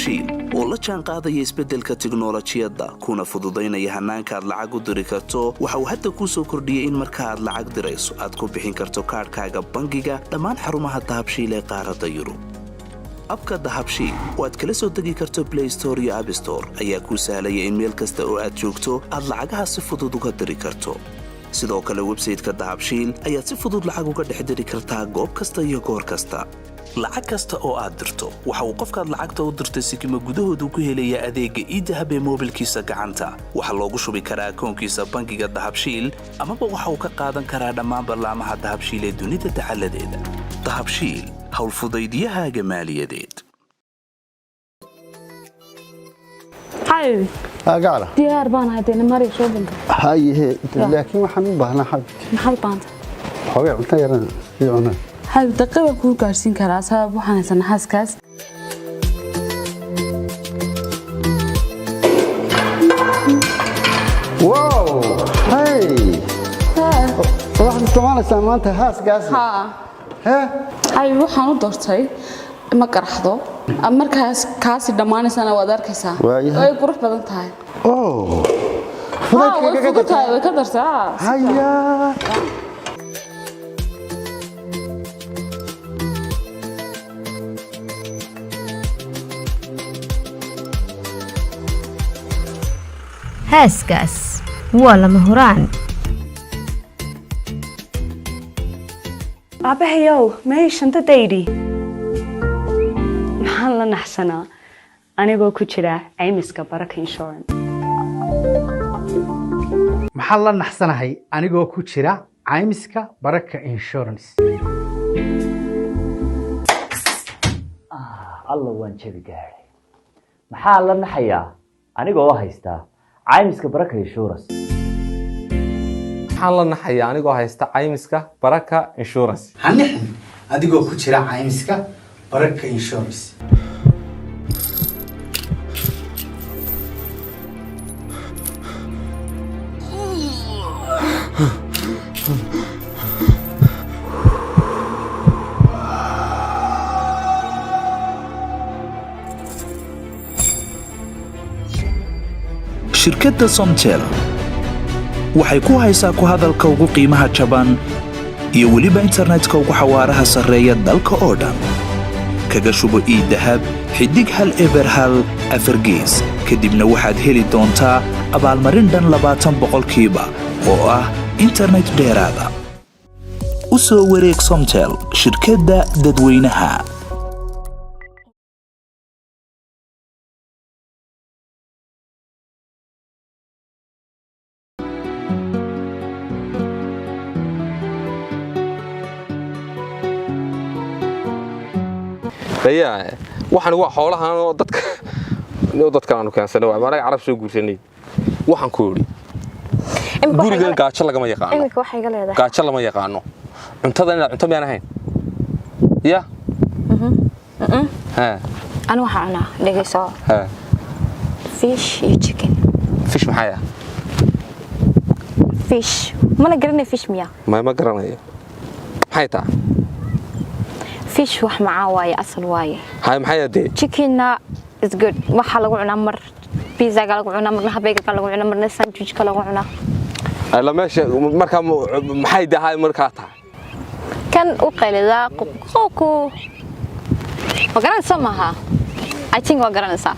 Dahabshiil oo la jaan qaadaya isbeddelka tiknolojiyadda kuna fududaynaya hannaanka aad lacag u diri karto, waxa uu hadda kuu soo kordhiyey in marka aad lacag dirayso aad ku bixin karto kaadhkaaga bangiga dhammaan xarumaha Dahabshiil ee qaaradda Yurub. Abka Dahabshiil oo aad kala soo degi karto Play Store iyo App Store ayaa kuu sahlaya in meel kasta oo aad joogto aad lacagaha si fudud uga diri karto. Sidoo kale websayte-ka Dahabshiil ayaad si fudud lacag uga dhex diri kartaa goob kasta iyo goor kasta. Lacag kasta oo aad dirto, waxa uu qofkaad lacagta u dirtay sikima gudahoodu ku helayaa adeegga eDahab ee moobilkiisa gacanta. Waxaa loogu shubi karaa akoonkiisa bangiga Dahabshiil, amaba waxa uu ka qaadan karaa dhammaan ballaamaha Dahabshiil ee dunida dacaladeeda. Dahabshiil, howlfudaydiyahaaga maaliyadeed. Xabibi. Gacala. Diyaar baan ahay, dee mari shoppingka. Hayehe, laakiin waxaan u baahnaa, xabibti. Maxaad u baahantay? Xoogay cunto yaran sii cunaa. Xabib, daqiiq baan kuu gaarsiin karaa, sabab waxaan haysanaa xaaskaas. Wow, hey, waxaad isticmaalaysaa maanta haaskaas? Haa. He. Xabib, waxaan u doortay ma qaraxdo markaas kaasi dhammaanaysana waad arkaysaa. Waayahay. Way qurux badan tahay. Oh. Haa, way fudud tahay, way ka dartaa. Haya. Haaskaas waa lama huraan. Aabbahayow, may shantadaydii? Maxaan la naxsanaa anigoo ku jira caymiska Baraka Insurance? Maxaan la naxsanahay anigoo ku jira caymiska Baraka Insurance? Alla, waan jabi gaadhay. Maxaa la naxayaa anigoo haystaa caymiska Baraka Insurance? Maxaan la naxayaa anigoo haysta caymiska Baraka Insurance? Hanixin adigoo ku jira caymiska Baraka Insurance. Shirkadda Somtel waxay ku haysaa ku hadalka ugu qiimaha jaban iyo weliba internetka ugu xawaaraha sarreeya dalka oo dhan. Kaga shubo eDahab *101 4#, kadibna waxaad heli doontaa abaalmarin dhan 20% oo ah internet dheeraada. U soo wareeg Somtel, shirkadda dadweynaha. Daya, waxaan waa xoolahan oo dadka oo dadkan aanu keensanay, waa anaga Carab soo guursanay. Waxaan ku yidhi, gurigan gaajo lagama yaqaano. Iminka waxay iga leedahay. Gaajo lama yaqaano. Cuntada inaad cunto miyaan ahayn ya? Ha. Anu waxaa cunaa, dhegeyso, ha, fish iyo chicken. Fish maxay ah? Fish mana garanay? Fish miya? Ma garanayo maxay taa. Fish wax macaan waaye, asal waaye. Hay, maxay dee? Chickenna is good. Waxaa lagu cunaa mar pizzaga lagu cunaa, marna hamburgerka lagu cunaa, marna sandwichka lagu cunaa. Alla, meesha markaa maxay dahay markaa tahay? Kan u qaylidaa qoqoku ma garanaysa maaha? I think waa garanaysaa.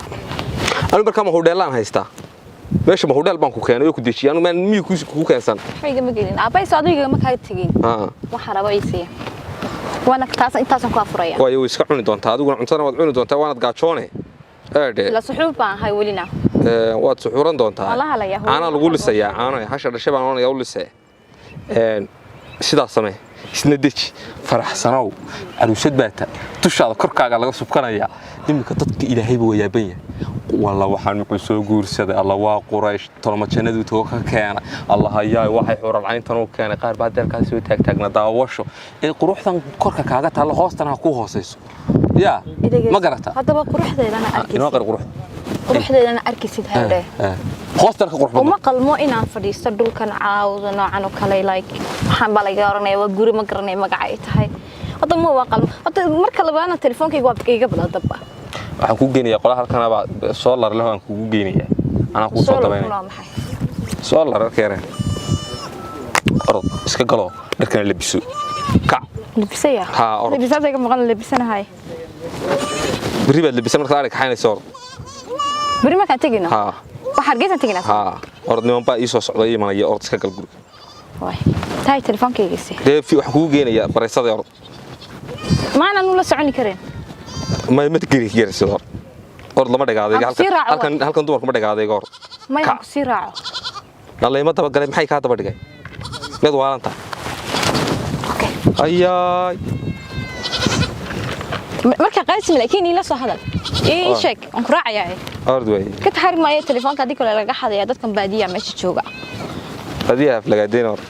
Anu markaa ma hudheelaan haystaa meesha? Ma hudheel baan ku keenay oo ku dejiyay? Anu maan miyi ku keensan? Waxba igama gelin, aabbahay soo adiga igama kaaga tegin. Waxaa rabo ii siiya, waana taas, intaasaan ku afuraya. Waayo, way iska cuni doontaa. Adiguna cuntadana waad cuni doontaa, waanaad gaajoone eedhe. La suxuub baan ahay welina. Waad suxuuran doontaa. Waan la halayaa, hooyo. Caanaa lagu lisayaa, caano hasha dhashay baan oonaya u lisee. Sidaas samee, isna deji, faraxsanow, caruusad baa ta dushaada korkaaga laga subkanayaa iminka. Dadka Ilaahayba waa yaaban yahay. Walla, waxaan muxuu soo guursaday? Alla, waa Quraysh, tolma jannaduu tago ka keenay? Alla hayaay, waxay xuralcayntan u keenay? Qaar baa deelkaas soo taagtaagna daawasho ee quruxdan korka kaaga taallo, hoostana ha kuu hoosayso yaa ma garata? Haddaba quruxdeedana inoo arkaysid. Qari qurux. Quruxdeedana arkaysid haldhe. Hoostana ka qurux Uma badan. qalmo inaan fadhiisto dhulkan caawda noocan oo kale, like waxaan baa laga oranaya waa guri, ma garanaya magaca ay tahay. Hadda ma waa qalmo. Hadda marka labaadna telefoonkayga waa iga badan dabba. Waxaan kuu geynayaa qola halkan baa solar leh, waan kugu geynayaa, anaa kuu soo dabaynaya. Waa maxay? Solar arkeere. Orod iska galo, dharkana labiso, kac. Labisaya? Haa, orod. Labisaasay ka maqan, labisanahay. Berri baad labisan markaad ari kaxaynayso, orod. Beri markaan tegino? Haa. Wax Hargeysan teginaa? Haa, orod, niman baa ii soo socda, ii imanaya, orod iska gal guriga. Waay tahay, telefoonkaygiisi. Dee waxaan kugu geynayaa bareysada, orod. Maanaan ula soconi karin? Ma geri gerisid, orod, orod, lama dhagaadayga. Aan ku sii raaco. Halkan dumarku ma dhagaadayga, orod. Maya, Kac. aan ku sii raaco. Dhalayma dabagalay, maxay kaa daba dhigay? Mid waalanta ayaay. Marka qaysmi, laakiin iila soo hadal, ii sheeg, waan ku raacayaa. Orod waay. Ka taxari maayo telefoonka, haddii kale laga xadaya dadkan baadiya meesha jooga. Badiyaha aflagaadeyn, orod.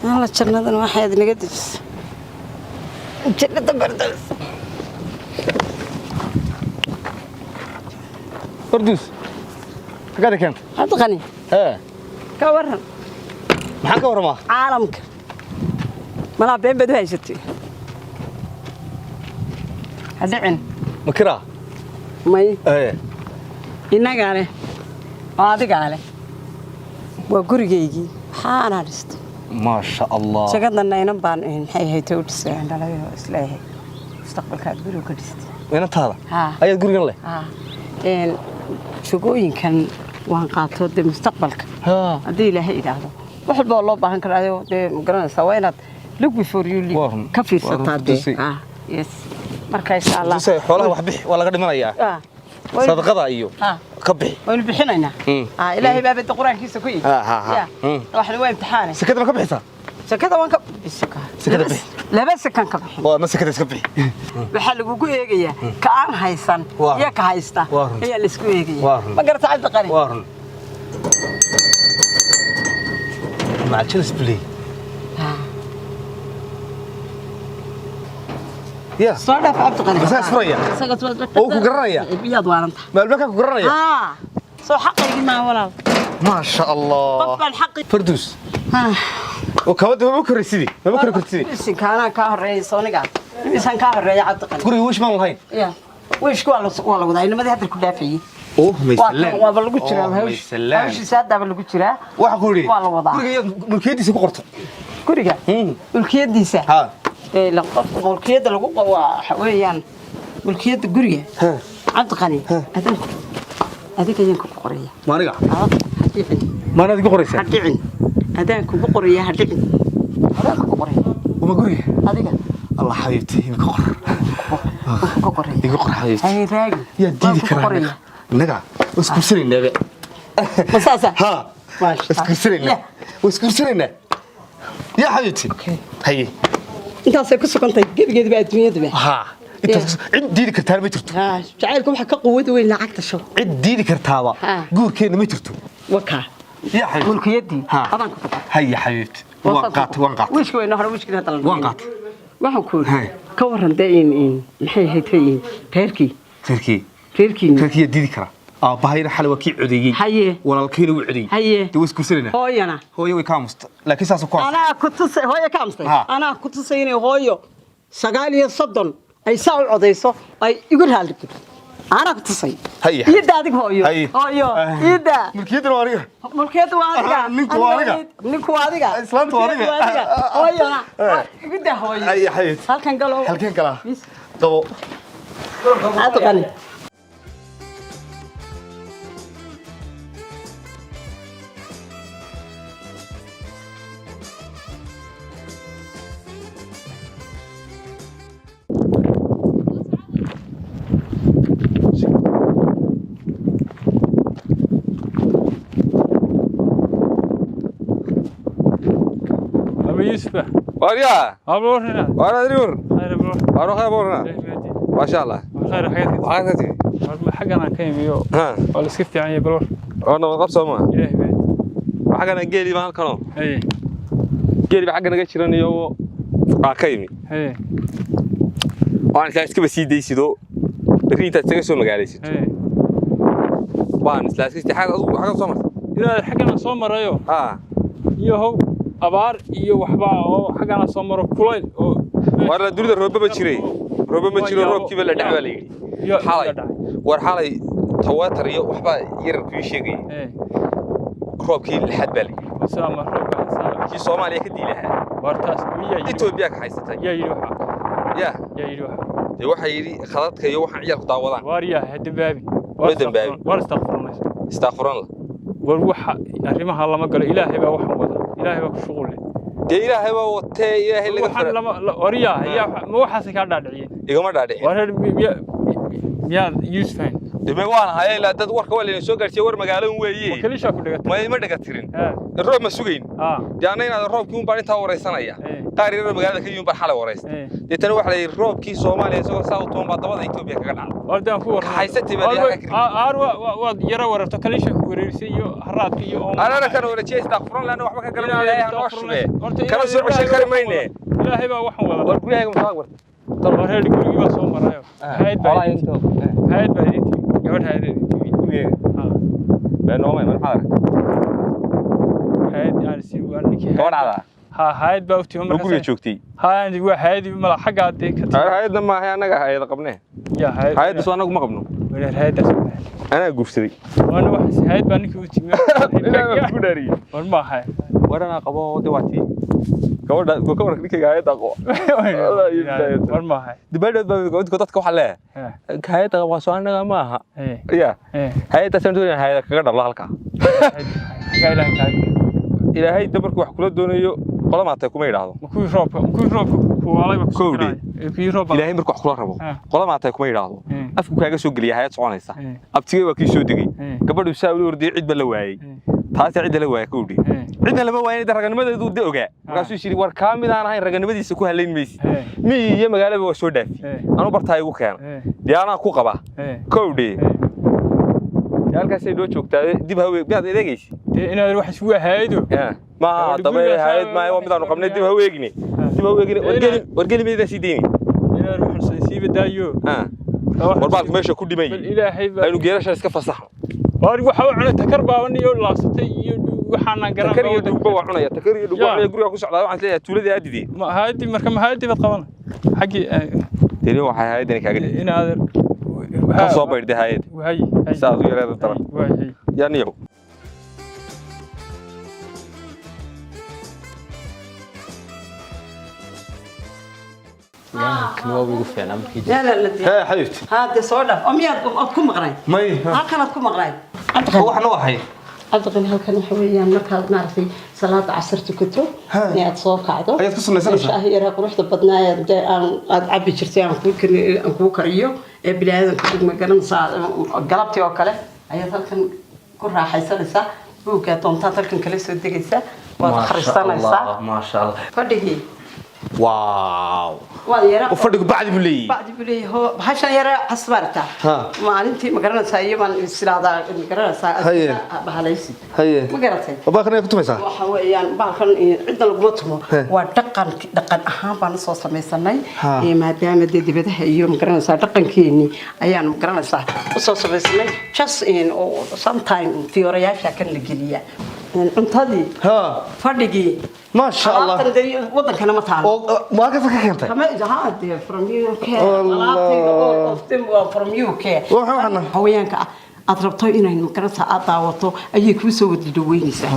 Alla, jannadan waxaad naga dejisay, jannada bardays. Farduus, xaggaad keentay? Cabdiqani. Hee. Ka waran? Maxaan ka warramaa? Caalamka malaa been baad u haysatay, ha dhicin. Ma kiraa? May. Ee. Innagaa leh oo adigaa leh, waa gurigaygii, waxaanaa dhistay. Maasha Allah. Jagadanna inan baan maxay ahayd u dhisay aan dhalay oo isleeyahay mustaqbalkaad guriga ka dhistay. Inantaada? Haa. Ayaad gurigan leh? Haa. Jagooyinkan waan qaato dee mustaqbalka haddii Ilaahay idhaahdo wax walba oo loo baahan karaayo, dee ma garanaysaa, waa inaad look before you leap, ka fiirsataa dee. Yes, marka insha Allah. Farduusay, xoolaha wax bixi, waa laga dhimanayaa. Sadaqada iyo ka bixi. Waynu bixinaynaa. Ilaahay baa bada qur-aankiisa ku yidhi. Ha. Ya, waxna waa imtixaane. Sekada ma ka bixisaa? Sekada waan ka seka. Sekada bixi. Laba sekan ka bixin. Waa ma sekada iska bixi. Waxaa lagugu eegayaa ka aan haysan iyo ka haysta Waa run. ayaa laisku eegaya. Waa run. Ma garata, Cabdiqani? Waa run. Maca jealous play. Ya. Soo dhaaf, Cabdiqani. Masaa isfuraya? Oo ku garanaya? Miyaad waaranta? Maalmakaa ku garanaya? Haa, soo xaqaygii maa walaal? Maasha Allah. Qof baan xaqi. Farduus. Oo kabada maba koraysidii? Maba kori kartidii? Isinka anaa kaa horeeya, soonigaa imisan kaa horeeya, Cabdiqani. Guriga wiish maan lahayn. Ya, wiishku waa la wadaa, inamadii hadda ku dhaafayey. Oh, Waa kan, waaba lagu jiraa Oh, hawsh maysalaan. hawshiisa haddaaba lagu jiraa. Waxaan ku yidhi waa la wadaa. Guriga iyaad mulkiyadiisa ku qorto. Guriga mulkiyadiisa? Haa. Ee, la qofka mulkiyadda lagu qabo waa waxa weeyaan mulkiyadda guriga, Cabdiqani, adanku adiga ayaan kugu qoraya. Ma aniga? Ha dhicin. Maanaad igu qoraysaa? Ha dhicin, adaan kugu qoraya, ha dhicin, adaan kugu qoraya. Uma guriga? Adiga. Allah, xabiibti, imika qor. Kugu qoraya. Igu qor, xabiibti. Hay raagi. Yaa diidi Waan kugu karaa? qoraya. Innaga waa isguursanaynaaba. Ma saasa? Haa. Waa isguursanaynaa. Waa isguursanaynaa. Yaa xabiibti. Haye. Intaasay ku sugantahay gebigeedaba adduunyadaba. Haa. Intaas cid diidi kartaana ma jirto. Haa, jacaylka waxa ka quwad weyn lacagta show. Cid diidi kartaaba guurkeenna ma jirto. Wakaa. Yaa xabiibti. Mulkiyaddii. Haa. Adaan ku qoraya. Haye xabiibti. Waan qaatay, waan qaatay. Wiishka weyna hore, wiishkii hadda la Waan qaatay. Waxaan ku yidhi, ka waran dee in maxay ahayd in reerkii? Reerkii. Reerkii. Reerkii yaa diidi karaa? Aabbahayna xalay waa kii codeeyey. Haye. Walaalkayna wuu codeeyey. Haye. Dee waa isguursanaynaa. Hooyana. Hooyo way ka aamusta. Laakiin saas ku Anaa ku tusay hooyo ka amsay. Ha. Anaa ku tusay inay hooyo 39 ay saa u codayso, ay igu raalli geliso. Anaa ku tusay. Haye. Iida adig hooyo. Haye. Hooyo iida. Mulkiyaddana waa aniga. Mulkiyadda waa adiga. Ninku waa adiga. Ninku waa adiga. Islaantu waa adiga. Mulkiyadda waa adiga. Hooyona. Igu daa hooyo. Haye xabiibti. Halkan galow. Halkeen galaa? Qabo. Cabdiqani. أبو يوسف. Waaryaa. أبو. Waar adri war. خير أبو. Waar waxaa boorna. Maasha Allah. خير حياتك. Waxaad ka timi? حقنا كيم يو. ولا سكت يعني بلور. Oo nabad qab soo ma? إلهي بيت. Waxaa kana geeli baan halkanoo. إيه. Geeli baa xagga naga jiran iyo waa ka yimi. إيه. Waan isla iskaba sii daysido. Berri intaad isaga soo magaalaysid. إيه. Waan isla iska xag adigu xagga soo martay. Inaad xaggana soo marayo. Iyo how abaar iyo waxba oo xaggana soo maro kulayl oo War la dunida rooba ma jiray, rooba ma jiro, roobkiiba la dhac baa la yidhi xalay. War xalay tawatar iyo waxbaa yararku ii sheegayay, roobkii lixaad baa la yidhi kii Soomaaliya ka diilahaa. War taas miyaa yidhi? Etoobiya ka haysatay. Yaa yidhi waxa? Ya. Yaa yidhi waxa? Dee waxaa yidhi khadadka iyo waxaan ciyaalku daawadaan. War yaa ha dambaabin. Way dambaabin. War istaqfurmaysa. Istaaqfuran la. War waxa arrimaha lama galo, Ilaahay baa waxan wada, Ilaahay baa ku shuqul leh. Dee Ilaahay baa watee, Ilaahay laga waxaan lama war yaa ma waxaas kaa dhaadhiciyeen? Igama dhaadhicin. War reer miyaad Yuusuf hayn? Dee waan hayay ilaa dad warka waa layna soo gaarsiiyey, war magaaladan weeye. Kalishaa ku dhigatay. Ma ima dhaga tirin. Roob ma sugayn. Dee anna inaad roobkii un baan intaa waraysanaya. Qaar yaryar magaalada ka yimid baan xalay waraystay. Dee tani waxaa la yidhi roobkii Soomaaliya isagoo saa u tuman baa dabada Etoobiya kaga dhacday. War daan ku warramay. Ka haysatay baa la yidhi. Aar waad yara wararto, kalisha ku wareerisay iyo haraadka iyo oon. Anana kan wareejiyay istaaqfuran laana waxba ka garan maayo, Ilaahay noo shubee. Kala soo ceshan kari mayne. Ilaahay baa waxan wada. War guryahayga ma soo agwartay? War reer gurigii baa soo marayo. Hay'ad baa idin timi. Hay'ad baa idin timi. Gabadh hay'ad idin timi. Gurigayga. Been noomay, ma maxaad aragtay? Hay'ad aan si waa ninkii. Gabadh cadaa? Ha, hay'ad baa u timi. Ma guriga joogtay? Ha, waa hay'ad mala xagga dee ka timi. Hay'adna maaha, annaga hay'ad qabnee. Ya hay'ad. Hay'adda soo annagu ma qabno. War hay'adaas. Anaa guursaday. Waana wax hay'ad baa ninkii u timi. Ilaahay baa ku dhaariyey. War ma hay. War anaa qabo, de waa tii. Gabadha ka warka ninkayga hay'adda qabo. War ma hay. Dibadhood baa dadka waxaa leeyahay. Hay'adda waa soo annaga ma aha. Ya. Hay'addaas aan doonaya hay'adda kaga dhablo halkaa. Xaggaa Ilaahay kaaga. Ilaahay da markuu wax kula doonayo qola maatay kuma yidhaahdo. Kuwii roobka, kuwii roobka kuwaalay baa ku Kowdhe. Kuwii roobka. Ilaahay markuu wax kula rabo qola maatay kuma yidhaahdo. Afku kaaga soo geliya hay'ad soconaysa. Abtigay waa kii soo degay. Gabadhu saa ula ordiyay, cid ba la waayay. Taasi cidda la waayay kowdhe. Cidna lama waayin, raganimadeedu de ogaa. Markaasuu yidhi war kaa mid aan ahayn raganimadiisa ku halayn maysid. Miyi iyo magaalaba waa soo dhaafi. Anuu bartaa igu keena. Dee anaa ku qaba. Kowdhe. Dee halkaasay noo joogtaa, dib hawe miyaad edeegaysi? Dee inaad wax isugu hay'ado. Maaha haddaba hay'ad maaha, waa midaanu qabnay, dib haweegni. Dib haweegni, wargeli wargeli miydaan sii deyni. Inaad wax sii badaayo. War baalku meesha ku dhimay. Bal Ilaahay baa aynu geelasha iska fasaxno. War waxa uu cunay takar baaban iyo laabsatay iyo waxaan garan. Takar iyo dhugba waa cunaya, takar iyo dhugba cunaya, guriga ku socdaa waxaan isleeyahay tuuladii aadidii. Ma hay'adii marka, ma hay'adii baad qaban. Xagii Dee waxay hay'adani kaaga dhigtay. Inaad ka soo baydhay hay'ad. Waay. Saas u yareeda daran. Waay. Yaa niyow. لا لا لا. Hee xabiibti. هذا soo dhaaf oo miyaad ood ku maqnay? May. Halkanaad ku maqnay? Waxna waxay. Cabdiqani, halkan waxa weeyaan markaad maaragtay salaada casar tukato inaad soo kacdo Ayaad ku sunaysanaysaa? Shaahi yaraa quruxda badnaa ee dee aan aad cabbi jirtay aan kuu kariyo, aan kuu kariyo ee bilaadanka ma garanaysaa, galabtii oo kale ayaad halkan ku raaxaysanaysaa, buuggaa doontaad halkan kala soo degaysaa, waad akhrisanaysaa. Maasha Allah. Fadhigii. Waaw. Waad yara. Oo fadhigu bacdi buu leeyahay. Bacdi buu leeyahay, hoo bahashan yara casbaarta. Ha. Maalintii ma garanaysaa iyo baan islaadaa ma garanaysaa. Haye. Bahalaysi. Haye. Ma garatay? Baalkan ayaad ku tumaysaa? Waxa weeyaan bahalkan cidda laguma tumo, waa dhaqan, dhaqan ahaan baan usoo samaysanay. Ha. Maadaama dee dibadaha iyo ma garanaysaa dhaqankeenii ayaan ma garanaysaa usoo samaysanay, just in oo sometime fiyoorayaasha kan la geliyaa. Cuntadii. Ha. Fadhigii. Maasha Allah. Alaabtan dee wadankana ma taalo. Oo ma halkaas ka keentay? Kama ha dee from UK. Allah. Alaabtayda all of them were from UK. Waa maxay waxana? Haweenka ah aad rabto inay magarata aad daawato ayay kuu soo wada dhaweynaysaa.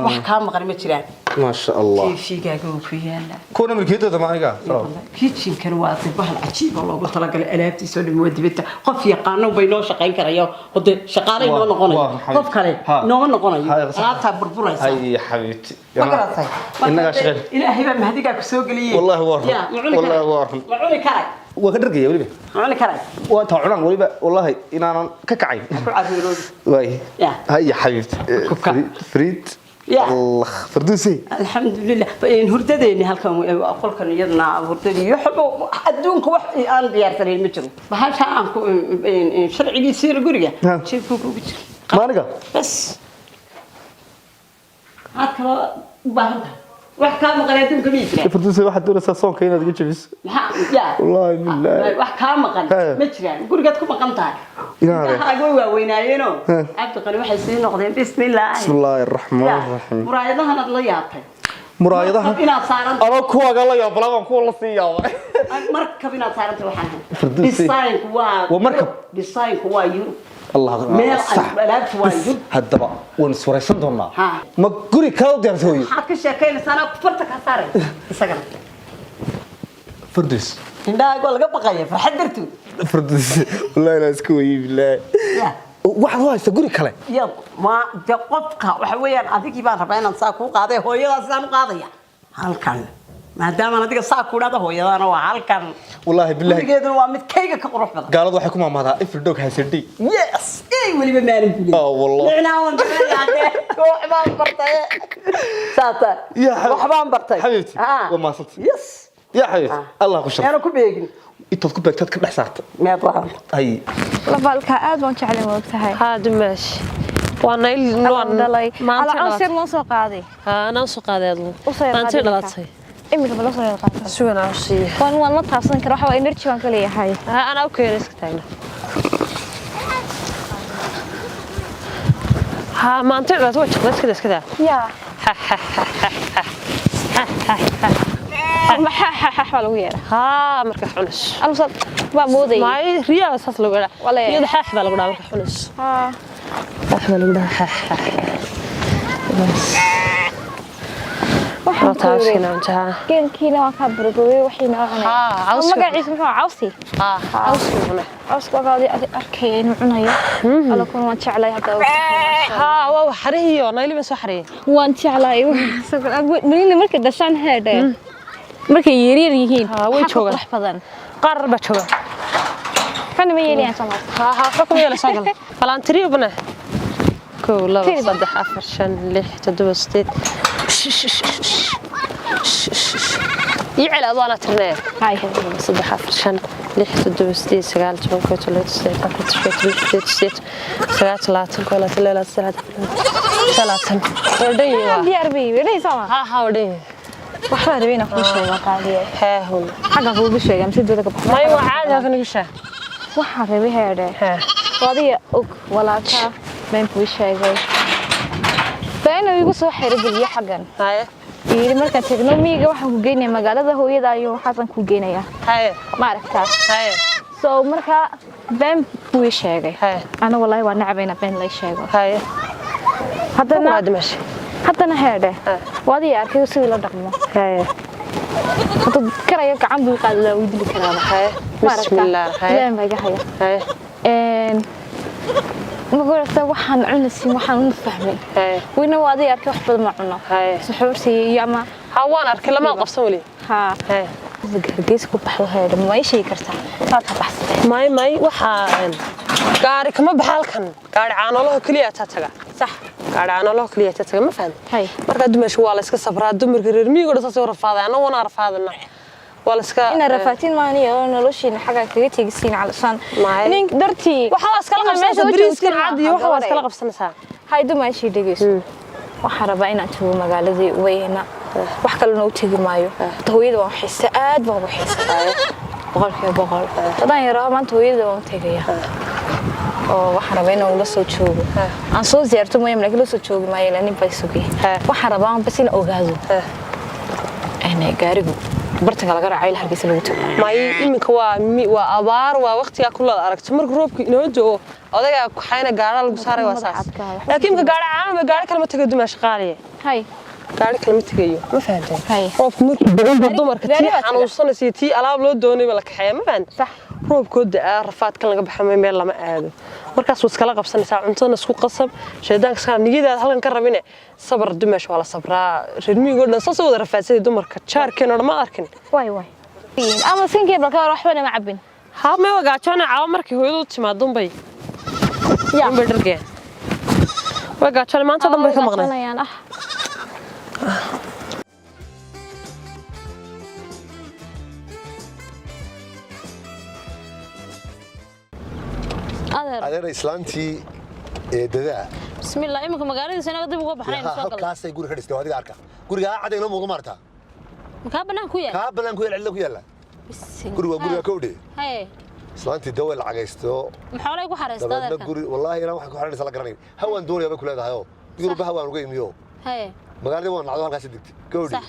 Wax kaa maqan ma jiraan. Maasha Allah. TV-gaaga wuu ku yaalaa. Kuwana milkiyadooda ma aniga? Kitchen-kan waa dee bahal cajiib oo loogu talagalay, alaabtiisa oo dhan waa dibadda. Qof yaqaano bay noo shaqayn karaya oo dee shaqaale inoo noqonayo. Qof kale nooma noqonayo. Alaabtaa burburaysa. Hay xabiibti. Ma garatay? Innagaa shaqayn. Ilaahay baa mahadigaa ku soo geliyey. Wallaahi waa run. Ya, ma cuni Wallaahi karay? waa run. Ma cuni karay? Waa ka dhargaya weliba. Ma cuni karay? Waa taa cunaan weliba, wallaahi inaanan ka kacayn. Ku carruuroobi. Waay. Ya. Hay xabiibti. Fariid. Ya. Allah, Farduusi. Alxamdulilah, hurdadeeni halkan qolkan iyadna hurdadii iyo waxba adduunka wax aan diyaarsanayn ma jiro. Bahasha aan ku sharcigiisiina guriga jeebkuu kugu jira. Ma aniga? Bas, maxaad kaloo u baahan tahay? Wax kaa maqan adduunka ma jiraan. Farduusa, waxaad doonaysaa soonka inaad iga jabiso. Maxaa yaa? Wallaahi billaahi. Wax kaa maqan ma jiraan, gurigaad ku maqan tahay. Inaade. Indhahaaga way waaweynaayeenoo Cabdiqani waxay sii noqdeen bismillaahi. Bismillaahi raxmaan raxiim. Muraayadahan aad la yaabtay. Muraayadaha. Markab inaad saaran. Anoo kuwaaga la yaabala baan kuwa la sii yaabay. Markab inaad saarantay waxaan ahay. Firdawsi. Designku waa Waa markab. Designku waa Yurub. Allah. Meel Sax. alaabtu waa Bas, Yurub. Haddaba waan iswaraysan doonaa. Ha. Ma guri kala u diyaarsay hooyo? Maxaad ka sheekaynaysaa? Anaa farta kaa saaray isagana. Farduus. Indhahaaga waa laga baqaya farxad dartood. Farduus, wallaahi inaan iska weyey billaahi. Ya. Waxaad u haysaa guri kale. Ya, ma de qofka waxa weeyaan adigii baan rabaa inaan saa kuu qaaday, hooyadaa sidaan u qaadaya halkan, maadaamaan adiga saa ku dhahda, hooyadaana waa halkan. Wallaahi billaahi. Gurigeeduna waa mid kayga ka qurux badan. Gaaladu waxay ku maamahdaa "Every dog has a day." Yes, ey, weliba maalin buu leeyahay. Oh, wallah. Micnaa waan garanaya dee, waxbaan bartay saata. Ya xabiibti. Waxbaan bartay. Xabiibti, Ah. waa mahadsantahay. Yes. Ya xabiibti, Allah ku sharfo. Yaanu ku beegin. Intaad ku beegtaad ka dhex saarta. Meed waxaan. Ay. Labaalka aad baan jeclay, ma ogtahay? Haa dumaash, waa nayl. Waan dhalay ala cawsir loo soo qaaday. Haa, anaa soo qaaday adlu. Usoo yar maantay qaaday. Dhalatay. Iminka ba loo soo yar qaaday. Sugan cawsiya. Waan la taabsan karaa, waxa waa energy baan ka leeyahay. Haa, anaa u keenay, iska taagna. Haa, maantay dhalatay, waa jaqda, iskada iskada. Yaa maxaa baa lagu yeeraa? Haa, marka cunus. Almusa waa moodayay. Maay, riyaa saas lagu dhahaa. Walahi. Iyada xaax baa lagu dhahaa marka cunus. Haa. Xaax baa lagu dhahaa, xaax xaax. Bas. Waxaan Waa ku taabsiina yiri, cuntaha. Geelkiina waa kaa burburiyey, wixiina waa cunay. Haa, cawska. Magaciisa muxuu ahaa? Cawsi. Haa, cawski cunay. Cawska waa adi arkaya inuu cunayo. Alla kuna waan jeclay hadda. Haa, waa xarihiyo nayli baan soo xariyey. Waan jeclay. Malina markay dhashaan heedhe. Markay yaryar yihiin. Haa, way waxaa ka joogaan. qurux badan. Qaar baa jooga. Xuna ma yeelayaan soo maarta. Haa haa, waxba kuma yeela, soo gal. Balaan tiriyo bana. 1, 2, Tiri. 3, 4, 5, 6, 7, 8. Ii celi adoo anaa tirinaya. Hay. 3, 4, 5, 6, 7, 8, 9, 10, 11, 12, 13, 14, 15, 16, 17, 18, 19, 20. Waa dhan yihiin waa. Diyaar bay yihiin soo ma? Haa haa, waa dhan yihiin. Waxbaan rabay inaan kuu sheego qaaliye. Hee hun. Xagga kuugu sheegay mise dooda ka baxay. May, waa caadi, halkan igu sheeg. Waxaan rabay heedhe. Hee. Waa adiga og walaalka been buu ii sheegay. Been uu igu soo xirigeliyey xaggan. Haye. Yiri markaan tagno miyiga waxaan ku geynayaa magaalada hooyada iyo waxaasan ku geynayaa. Haye. Ma aragtaa? Haye. So marka been buu ii sheegay. Haye. Ana wallaahi waa nacabay inaan been la ii sheego. Haye. Haddana Waa dimash. Haddana heedhe. Waa adiga arkay sidii loo dhaqmo. Haye. Hadduu karayo gacan buu i qaadi lahaa, wuu i dili karaaba. Haye. Ma aragtaa? Bismillaah. Haye. Ilaahay baa iga haya. Haye. Ma garata waxaan cunaysin, waxaan una fahmin. Haye. Weyna waa adiga arkay, wax badan ma cuno. Haye. Suxuurtii iyo ama Haa, waan arkay, lama qabsan weli. Haa. Haye. Hargeysa ku baxdo heedhe, ma ii sheegi kartaa? Saad ka baxsatay. May, waxaa gaari kama baxa halkan, gaari caanoolaha keliya taa taga. Sax. Gaari caanoolaha keliya taa taga, ma fahmi? Hay. Markaa dumasha waa la iska sabraa, dumarka reer miyiga oo dhan saas u rafaaday, anna wana rafaadana, waa la iska Inaad rafaatiin maaniyo oo noloshiina xagga kaga tegisiin calashaan. May. Nin dartii. Waxa waa iskala Inaad meesha qabsanaysaa u bariiskan joogtiin cad iyo waxa waa iskala gabarey. qabsanaysaa. Hay dumaashii dhegeyso. Waxaan rabaa inaan tago magaaladii weyna. Wax kalena u tegi maayo. Horta hooyada waan xiisa, aad baan ugu xiisa. 100%. Haddaan yaraho maanta hooyada waan u tegaya. Oo waxaan rabaa inaan ula soo joogo. Aan soo ziyaarto mooyee, laakiin la soo joogi maayo ilaa nin baa sugay. Waxaan rabaa bas inaan ogaado. Een gaarigu bartanka laga raacay ilaa Hargeysa lagu tago. May, iminka waa abaar, waa waqtigaa ku laad aragto marka roobka inoo da'o, odagaa kuxayna gaara lagu saaray, waa saas. Laakiin imika gaari caano ma gaari kale ma tagayo dumaash qaaliye. Hay. Gaari kale ma tagayo, ma fahantay? Roobku markuu badan baa dumarka Gaari tii baa taga. xanuunsanaysa iyo tii alaab loo doonayba la kaxeeya, ma fahantay? Sax. Roobkoo da'aa rafaadkan laga baxa, meel lama aado. Markaas waad iskala qabsanaysaa, cuntadana isku qasab, shaydaanka iska niyadaada halkan ka rabine sabar dumaash, waa la sabraa. Reer miyiga oo dhan saas u wada rafaadsanay, dumarka jaarkeen oo dhan ma arkin. Waay waay. Ama sinkii balka waxba nama cabin. Haa, may wagaajoona caawa markay hooyadu u timaado unbay unbay dhargeen. Way gaajoona, maanta o dhan bay ka maqneen. Maqnayaan ah. Adeer, islaantii eedadaa. Bismillah, iminka magaaladiisa inaga dib uga baxnayn soo galay. Halkaasay guri ka dhistay, waa adiga arka. Guriga cad inoo muuqdo maarta. Makaa bannaan ku yaal? Kaa bannaan ku yaal, cidla ku yaala. Guriga waa guriga kowdhe. Haye. Islaantii dawa lacagaysto. Maxoolay ku xaraystaa dabeedna adeerkan? Guri wallaahi inaan waxaan ku xaranaysa la garanayn. Hawaan doonaya bay ku leedahay oo Yurub hawaan uga imiyo. Haye. Magaaladii waan nacdo, halkaasi degtay kowdhe. Sax.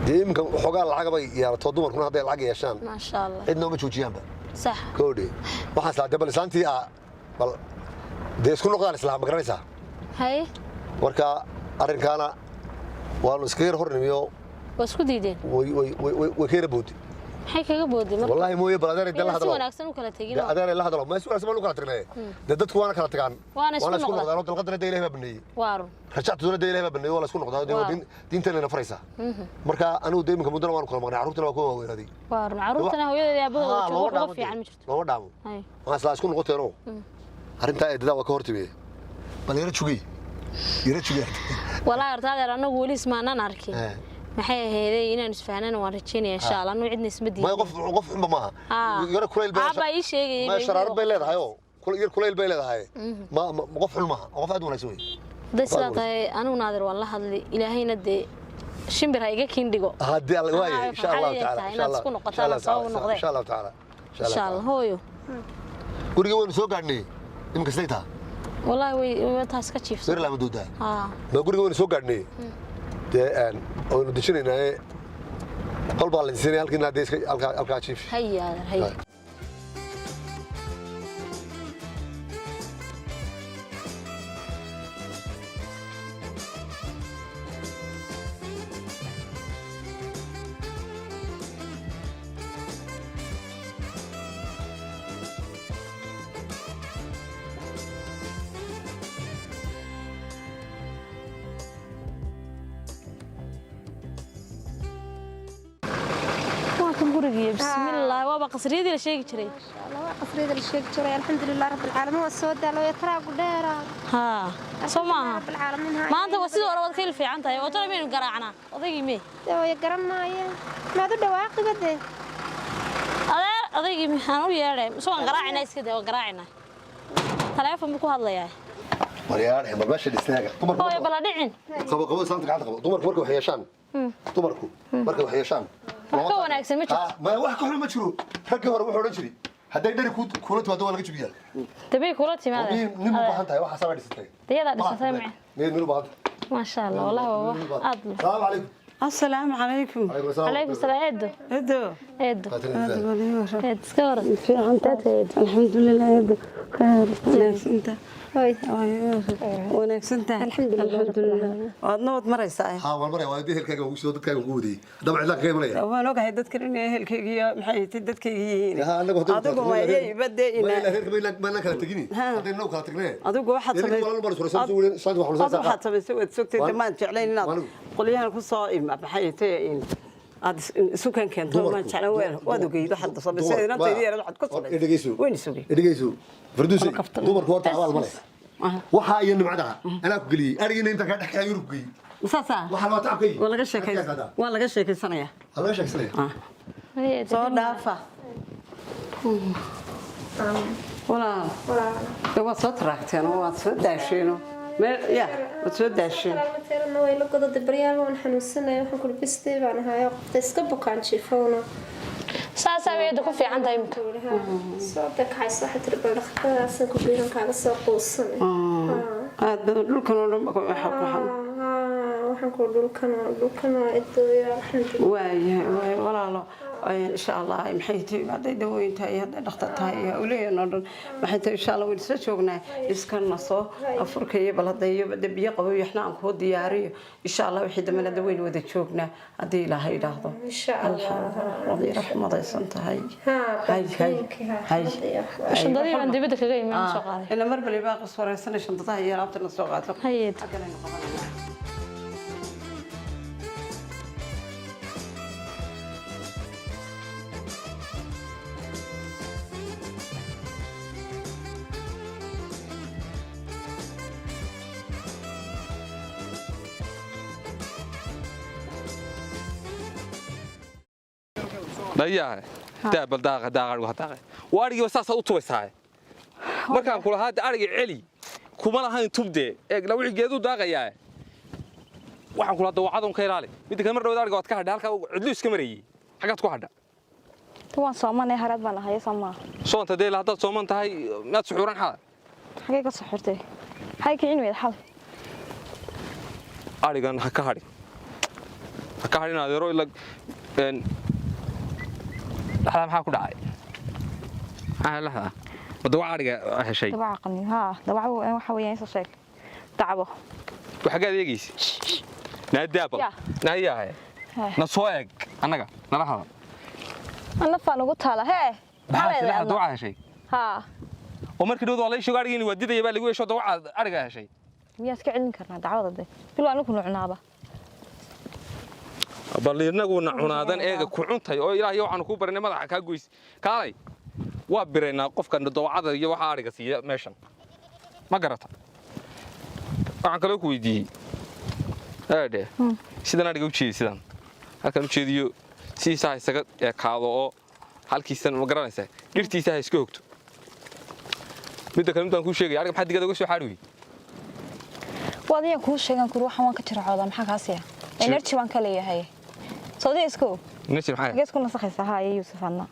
Dee iminka waxoogaa lacag bay yeelato, dumarkuna hadday lacag yeeshaan Maasha Allah. cidna uma joojiyaanba. Sax. Kowdhe, waxaan islaa dee bal islaantii bal dee isku noqdaan islaa, ma garanaysaa? Haye. Marka arrinkaana waanu iska yar hornimiyo. Waa isku diideen? Way way way way ka yara boodi. Maxay kaga boodeen marka? Wallaahi mooye, bal adeeray dee la Inaan si hadalo. wanaagsan u kala tegin. Dee adeeray la hadalo, ma si wanaagsan baan u kala tagnay. Dee dadku waana kala tagaan. Waana isku noqdaan. Noqdaan oo dalqadana dee Ilaahay baa baneeyey. Waa run. Rajactuna dee Ilaahay baa baneeyey, waa la isku noqdaa dee. Waa diinteena faraysaa. Marka anigu dee iminka muddana waanu kala maqnay, carruurtana waa kuwa waaweynaaday. Waa run, carruurtana hooyadeed iyo aabahooda Haa, joogo looma wax uga dhaamo dee. fiican ma jirto. Looma dhaamo. Haye. Waxaan islaa isku noqoteenoo arrintaa eedadaa waa ka hortimiyey. Bal yara jugay, yara jugay. Walaa horta adeer, anagu weli ismaanaan arkin. Maxay ahaydey, inaan isfahanana waan rajaynaya insha Allah, anu cidna isma diidin. Maya, qof qof xunba maaha. Yara kulayl bay Aabbaa ii sheegayay. Maya, sharaarad bay leedahay oo yar kulayl bay leedahay. Ma qof xun maaha, qof aad u wanaagsan wey. Hadday sidaa tahay, anigu naadir waan la hadli, ilaahayna dee shimbir ha iga kiin dhigo. Haddii alla waaye, insha Allahu farxad tacaala tahay insha inaad Allah isku insha noqotaan Allah sabab u tacaala noqdee. Insha Allahu tacaala. Insha Allah hooyo. Guriga waynu soo gaadhnay iminka, siday taha? Wallaahi way taas ka jiifsan. Sir lama doodaa. Haa. Ma guriga waynu soo gaadhnay dee, waynu dejinaynaaye, qol baa la siinaya halkiina haddee iska halkaa halkaa jiif. Haya adeer, haya. Waa kan gurigii, bismillah, waaba qasriyadii la sheegi jiray. Waa qasriyada la sheegi jiray, alxamdulilah rabbilcaalamiin. Waa soo daalo taraagu dheeraa. Haa, soo maaha? Rabbilcaalamiin. Maanta waa sidii hore, waad ka il fiican tahay oo tala maynu garaacnaa odaygii mee? Way garanaaye, maad u dhawaaqiba dee. Adeer, odaygii maxaan u yeedhay? Mise waan garaacinaa? Iska day, waan garaacinaa. Taleefon buu ku hadlayaa. Waryaadhe, bal meesha dhisnaaga dumarku Hooyo, bala dhicin. Qabo, qabo, islaanta gacanta qabo. Dumarku markay wax yeeshaan, dumarku markay wax yeeshaan Wax ka wanaagsan ma jirto. Ma wax ka xun ma jiro. Raggii hore wuxuu odhan jiray hadday dhari kula timaado waa laga jabiyaa. Dabay kula timaada. Nin u baahan tahay waxaasaa bay dhisatay. Dayadaa dhisatay mice. Nin u baahan tahay. Maasha Allah, wallahi waa wax aad leh. Salaamu calaykum. Asalaamu calaykum. Calaykum salaam, eedo. Edo. Eedo. Eed, iska waran? Alxamdulilah edo, khayr, wanaagsantahay, wanaagsantahay, alxamdulilah. Waadna wad maraysaa? Haa, waan maraya. Waa ehelkaaga ugu soo dadkaaga ugu wadayey haddaba cidlaan kaga imanaya. Waan ogahay dadkan inay ehelkayga iyo maxay tahay dadkayga yihiin. Haa, annagu haddaynu Adigu kala waa tagnay, iyay badee ma ina ilaa reerka maynaan kala tegini haddaynu inagu kala tagnee. Adigu waxaad Dee ninka walal baan iswaraysan, soo weyn, islaanta waxaa adigu waxaad samaysay waad sogtay. Maan jeclayn inaad qolyahan ku soo maxay tahay in aad isu kan keento, maan jeclayn. Waad ogeyd waxaad samaysay, inantayda yareed waxaad ku samaysay. Dhegeyso. Wayna sugay. Dhegeyso Firdawsi, dumarku horta abaal ma leh. Waxaa iyo nimcadaha anaa ku geliyey, arigiina intaan kaa dhex kaxay Yurub ku geeyey. Saasaa. Waxaa waa tacabkaygi. Waa laga sheekaysan, waa laga sheekaysanayaa. Waa laga sheekaysanaya. Soo dhaafa walaal. Dee waad soo taraagteen oo waad soo daasheenoo meel ya waad soo daasheen. Mateerana way la gododay baryaal, waan xanuunsanaya, waxaan kuli bistay baan ahayo, qofta iska bukaan jiifowna. Saasaa bay eedo ku fiican tahay imika. Soo dakacayso, waxaa tiri bal dhakhtaraasan ku biiran kaaga soo quusanay. Aad badan dhulkan oo dhan waxa ku xan. Waxaan ku dhulkan idooya, alxamdulilah. Waayahay, waay walaalo, insha Allah maxay tahay hadday dawooyin tahay iyo hadday dhakhtar tahay iyo hawlaheen oo dhan maxay tahay, insha Allah waynu isla joognaa. Iska naso, afurka iyo bal hadda iyo de biyo qabow iyo waxna aan kuu diyaariyo insha Allah. Wixii dambena hadda waynu wada joognaa haddii Ilaahay idhaahdo. Insha Allah. Waad ii raxmadaysan tahay. Hay hay hay. Shandadii baan dibadda kaga imi, aan soo qaaday. Ila mar bali baa qaswaraysanay shandadaha iyo alaabta na soo qaato. Hayeed. Dhayahay daa bal daaqa daaqa, arigu ha daaqay. Waa arigiiba saasaad u tubaysaa markaan ku lahaa de ariga celi. Kuma lahayn tubdee eeg la wixii geedu daaqayaa. Waxaan kula dawacadon ka ilaali. Midda kale mar dhawaad ariga waad ka hadhay halka cidlu iska marayay. Xagaad ku hadha? Waan soomanay, haraad baan ahay soomaa. Soonta dee haddaad sooman tahay miyaad suxuuran xala? Xagee ka soo xirtay? Xagee kicin weyd xal? Arigan ha ka hadhin. Ha ka hadhin adeero ila een laxda maxaa ku dhacay? Maxaa laxda? Ma dawac ariga heshay? Dawaca qani haa, dawaca waxa weeyaan soo sheeg dacwo. Waxagaad eegaysa? Naadaabal. Naayahay. Na soo eeg annaga nala hadal. Anna faan ugu taala hee. Maxaa laxda dawaca heshay? Haa. Oo markii dhowd waa la sheegay ariga in waa didaya baa lagu yeesho dawaca ariga heshay. Miyaa iska celin karnaa dacwada de? Bilo anigu nucnaaba. Bal inaguna cunaadan eega ku cuntay oo ilaahay waxaanu ku barinay madaxa ka goys. Kaalay. Waa bireynaa qofka dawacada iyo waxa ariga siiya meeshan. Ma garata? Waxaan kaloo ku weydiiyey. Eedhe. Sidan ariga u jeedi sidan. Halkan u jeediyo sidiisa ha isaga ekaado oo halkiisan ma garanaysaa. Dhirtiisa ha iska hogto. Midda kale intaan kuu sheegay ariga maxaa digada uga soo xaari weyey? Waa adiga kuu sheegan kuri waxaan waan ka jiracoodaa maxaa kaa siiya? Energy waan ka leeyahay. Soo isku. Energy maxaa? Gees ku nasakhaysaa haa iyo Yuusuf adna.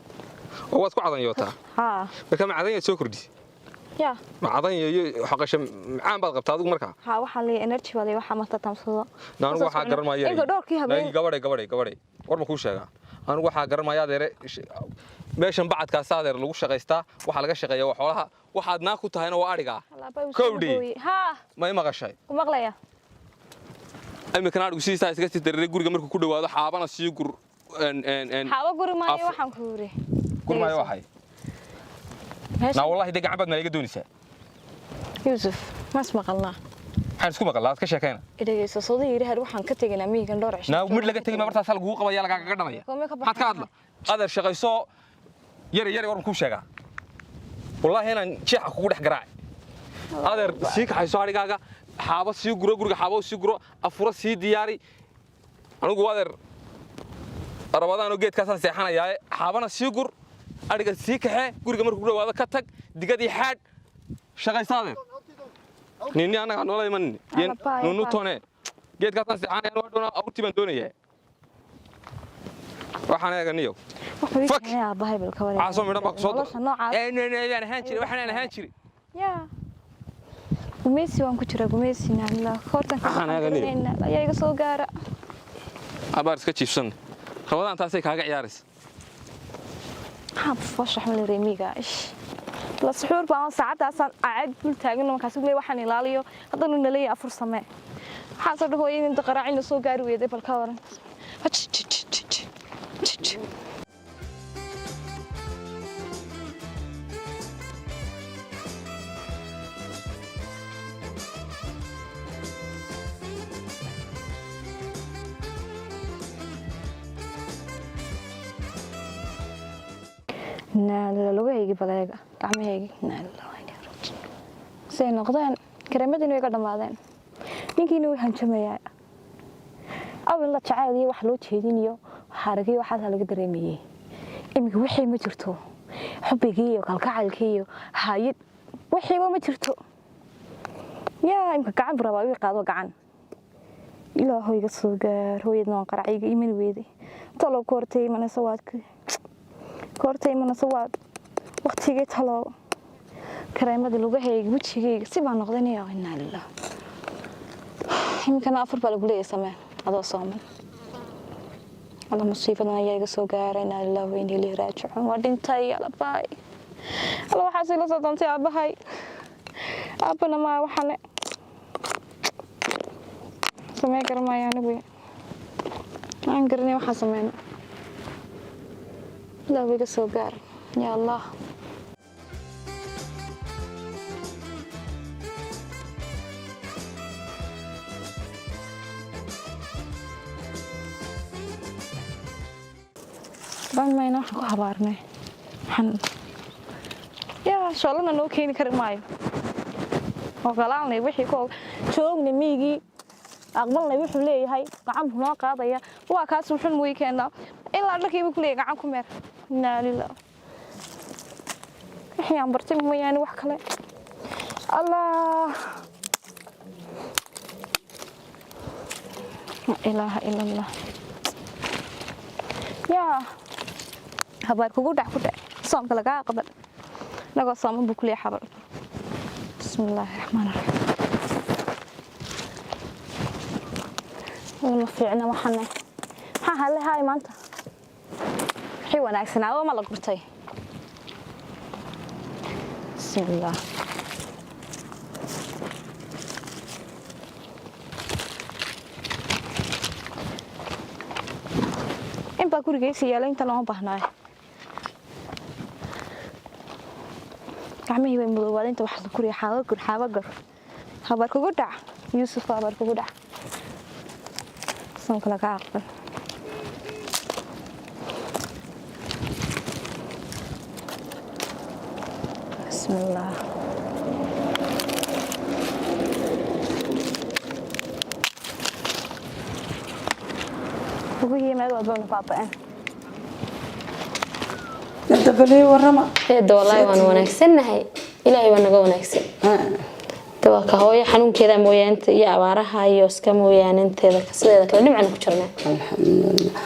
Oo waad ku cadanyootaa? Haa. Marka ma cadan soo kordhisay? Ya. Ma cadan iyo xaqasho macaan baad qabtaa adigu markaa? Haa, waxaa leeyahay energy baa leeyahay waxa marta tamsado. Na anigu waxaa garan maayo. Inta dhowrkii habeen. Gabadhay gabadhay. War ma kuu sheegaa? Anigu waxaa garan maayo adeere meeshan bacadkaas adeer lagu shaqaystaa, waxa laga shaqeeyaa waa xoolaha, waxaad naa ku tahayna waa ariga. Kowdhi. Haa. Ma i maqashay? Ku maqlaya. Imikana arigu sidiisa iskaga sii dareeray guriga markuu ku dhawaado xaabana sii gur en Xaabo guri maayo waxaan ku yiri. Gur maayo waxay. Na wallahi de gacan baad ma iga doonaysaa. Yuusuf, ma ismaqalnaa? Maxaan isku maqalnaa? Aad ka sheekayna. Idhageyso soo yiri har waxaan ka tegaynaa miyigan dhowr cisho. Na mid laga tagay ma bartaas lagu qabaya lagaaga dhamaya. Maxaad ka hadla? Adeer shaqayso yar yar war ku sheegaa. Wallahi inaan jeexa kugu dhex garaacay. Adeer sii kaxayso arigaaga, xaabo sii guro guriga xaabo sii guro, afuro sii diyaari. Anigu adeer arabadaan oo geedkaasaan seexanayaa, xaabana sii gur, ariga sii kaxee, guriga markuu ku dhawaado ka tag, digadii xaadh, shaqayso adeer. Nini anaga noola imanin. Nunu tone. Geedkaasaan seexanayaa, waa doonaa awrtii baan doonayaa. Waxaan eeganiyo. Fuck. Waxaa soo midhan baa ku soo aan ahaan jiray, waxaan ahaan jiray. Ya. Gumeysi waan ku jiraa, gumeysi naala. Hortan ayaa iga soo gaara. Abaar iska jiifsan. Rabadaan taasay kaaga ciyaaraysa. Maxaa foosha xun reemiga? La suxuur baan saacadaasaan caad dul taagan markaas ugu leeyahay waxaan ilaaliyo haddana naleeyahay afur samee. Waxaan soo dhahoyay inta qaraacina soo gaari weeday bal ka waran. Lugahaygi baleega gacmahaygi say noqdeen kareemadiina way ka dhammaadeen ninkiina way hanjamayaa awin la jacayl iyo wax loo jeedinayo xaragii waxaas laga dareemayay iminka wixii ma jirto xubbigii iyo kalgacaylkii iyo haayid wixiiba ma jirto yaa imika gacan buu rabaa ii qaado gacan ilaahow iga soo gaar hooyadna waan qaracayga iman weeday talo koortay imanaysa waadka koortay imanaysa waad waqtigii talo kareemada lugahayga wejigayga si baan noqdanaya inaa lilah iminkana afar baa lagu leeyahay samee adoo sooman alla musiibadan ayaa iga soo gaara inaa lilah wa inaa ilayhi raajicuun waa dhintay alabaay alla waxaas ila soo doontay aabbahay aabbana maa waxane samee garamaayo anigu aan garanay waxaan sameyno ilaah iga soo gaar yaa allah. Mayna waxaan ku habaarnay waxaan yaa shoolana noo keeni kari maayo ogolaanay wixii ku joognay miyigii aqbalnay wuxuu leeyahay gacan buu noo qaadaya waa kaas wuxuu mooyi keenaa ilaa dharkiiba ku leeyahay gacan ku meer inaa lilah wixii aan bartay mooyaane wax kale Allah, la ilaaha ila Allah. Yaa habaar kugu dhac, ku dhac, soomka lagaa aqbal. Inagoo sooman buu kuleeyahay xabar. Bismi illaahi raxmaan raxiim. Ma fiicna waxane. Maxaa halle haay maanta? Wixii wanaagsanaa ma la gurtay? Bismillaah. In baa gurigeysa yaala, inta looma baahnaayo. Gacmihii way madoobaada inta wax la guriya. Xaawo gur, xaawo gur. Habaar kugu dhac, Yuusuf, habaar kugu dhac, soonka laga aqbal. Bismillaah. Lugihii meel walba na baaba'een. Dabalii warrama. Eedda, wallaahi waan wanaagsannahay, Ilaahay waa naga wanaagsan. De waa ka hooyo xanuunkeeda mooyaane iyo abaaraha iyo iska mooyaane, inteeda sideeda kale dhimcan ku jirnaa. Alxamdulilah.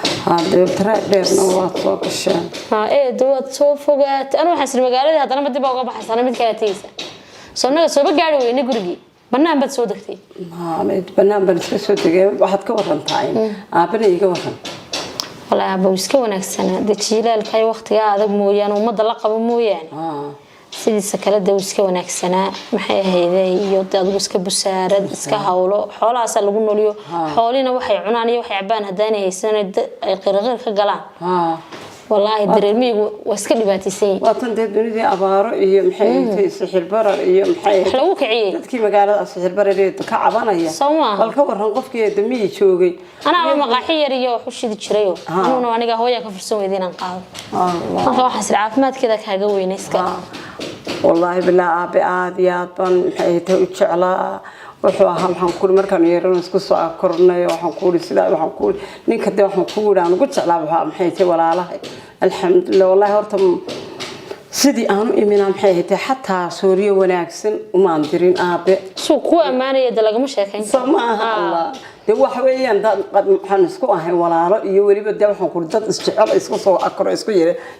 Dee dheerna waad soo gasheen. Haa eedda, waad soo fogaatay. Anu waxaan isiri magaaladii haddana ma dib baa uga baxaysana, mid kale tegeysa. Soo naga sooba gaari weyne, gurigii bannaan baad soo degtay. Bannaan baan iska soo degay. Waxaad ka warantaa aabana, iiga waran. Wallaahi aabba wuu iska wanaagsanaa. Dee jiilaalka iyo waqtigaa adag mooyaane, ummadda la qabo mooyaane, sidiisa kale dee wuu iska wanaagsanaa. Maxay ahayde, iyo dee adigu iska busaarad, iska hawlo, xoolahaasaa lagu noliyo. Xoolina waxay cunaan iyo waxay cabaan haddaanay haysan, ay qirqir ka galaan, wallaahi dareermiyigu waa iska dhibaataysan yihiin. Waatan dee dunidii abaaro iyo maxay ahayd, sixir barar iyo maxay wax lagu kiciyey. Dadkii magaalada sixir barar ka cabanaya. Soo maaha? Bal ka waran qofkii damiyi joogay? Anaaba maqaaxi yar iyo wax u shidi jirayo. Anuguna aniga hooyaa ka fursan weyda inaan qaado. Marka waxaas iri caafimaadkeeda kaaga weyna iska. Wallaahi bilaa, aabe aad iyo aad baan maxay tahay u jeclaa. Wuxuu ahaa, waxaan kuuri, markaan yeerano isku soo kornay, waxaan kuuri sidaa, waxaan kuuri ninka dee, waxaan kuuri aan ugu jeclaa wuxuu ahaa, maxay tahay, walaalahay. Alxamdulilah, wallaahi horta sidii aan u imina, maxay ahayd, xataa sooriyo wanaagsan umaan dirin aabe. Suu kuu ammaanaya de lagama sheekayn. Soo ma aha? Allah, dee waxa weeyaan dad waxaan isku ahay walaalo iyo weliba dee waxaan kuri dad isjecel, isku soo akro, isku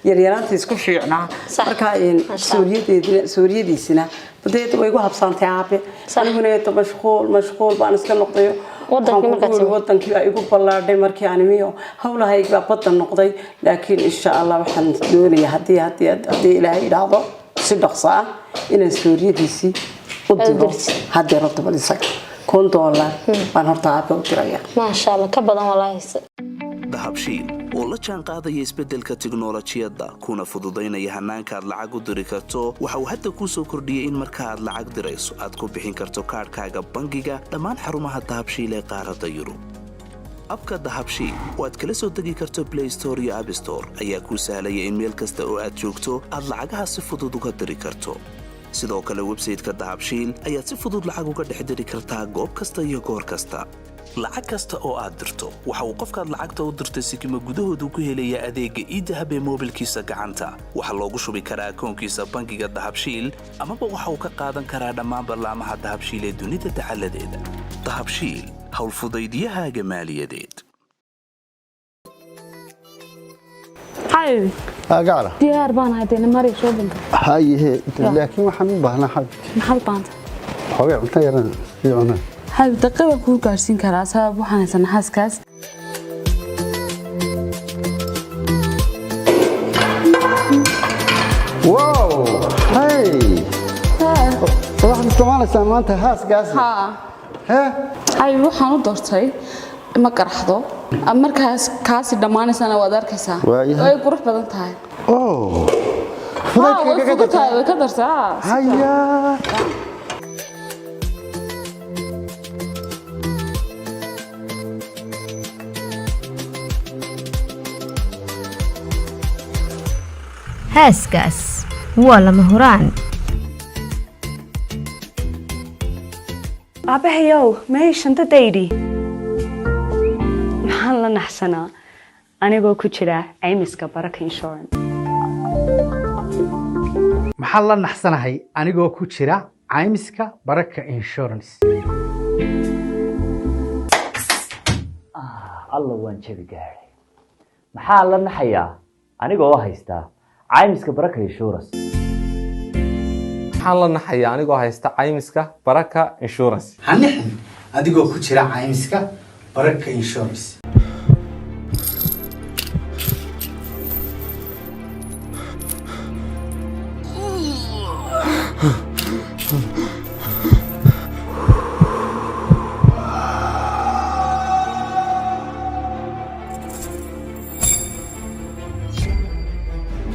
yaryaraanta isku fiicnaa. Marka sooriyadeedina, sooriyadiisina badeed way igu habsaantay aabe. Aniguna eedo mashquul mashquul baan iska noqdayo. Wadankii markaad timid? Wadankii baa igu ballaadhay markii aan imiyo, hawlahayg baa badda noqday. Laakiin insha Allah waxaan doonayaa haddii Ilaahay idhaahdo si dhaqso ah inaan sooriyadiisii u diro. Haddii rabto bal isaga $1000 baan horta aabe u diraya. Maasha Allah, ka badan wallaahi. Dahabshiil oo la jaan qaadaya isbeddelka tiknolojiyadda kuna fududaynaya hannaanka aad lacag u diri karto, waxa uu hadda kuu soo kordhiyey in marka aad lacag dirayso aad ku bixin karto kaadhkaaga bangiga dhammaan xarumaha Dahabshiil ee qaaradda Yurub. Abka Dahabshiil oo aad kala soo degi karto Play Store iyo App Store ayaa kuu sahlaya in meel kasta oo aad joogto aad lacagaha si fudud uga diri karto. Sidoo kale websayte-ka Dahabshiil ayaad si fudud lacag uga dhex diri kartaa goob kasta iyo goor kasta. Lacag kasta oo aad dirto waxa uu qofkaad lacagta u dirtay sikima gudahoodu ku helayaa adeegga eDahab ee moobilkiisa gacanta. Waxaa loogu shubi karaa akoonkiisa bangiga Dahabshiil, amaba waxa uu ka qaadan karaa dhammaan ballaamaha Dahabshiil ee dunida dacaladeeda. Dahabshiil, howlfudaydiyahaaga maaliyadeed. Xabibi. Gacala. Diyaar baan ahay dee, mari shopping. Hayehe, laakiin waxaan u baahnaa, xabibti. Maxaad u baahantay? Xoogay cunto yaran ii cunaa. Xabib, daqiiq baan kuu gaarsiin karaa, sabab waxaan haysanaa xaaskaas. Wow, hey, waxaad isticmaalaysaa maanta haaskaasi? Haa xabib, waxaan u doortay ma qaraxdo. Markaas kaasi dhammaanaysana waad arkaysaa. Waayahay. Way qurux badan tahay. Oh. Haa, way fudud tahay, way ka dartaa. Hayaa. Haaskaas waa lama huraan. Aabbahayow, may shantadaydii? Maxaan la naxsanaa anigoo ku jira caymiska Baraka Insurance? Maxaan la naxsanahay anigoo ku jira Caymiska Baraka Insurance. Alla, waan jabi gaadhay. Maxaa la naxayaa anigoo haysta caymiska Baraka Insurance? Maxaan la naxayaa anigoo haysta caymiska Baraka Insurance? Ha nixin adigoo ku jira caymiska Baraka Insurance.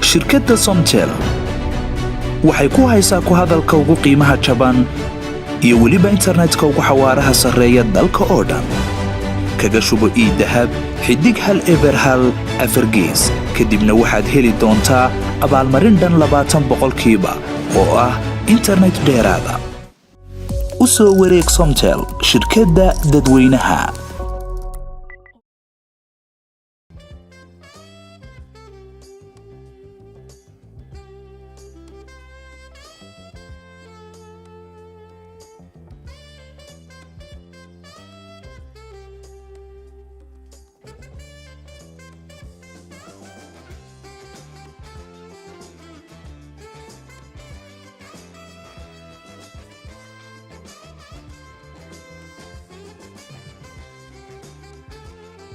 Shirkadda Somtel waxay ku haysaa ku hadalka ugu qiimaha jaban iyo weliba internetka ugu xawaaraha sarreeya dalka oo dhan. Kaga shubo eDahab *101 #4, kadibna waxaad heli doontaa abaalmarin dhan 20% oo ah internet dheeraada. U soo wareeg Somtel, shirkadda dadweynaha.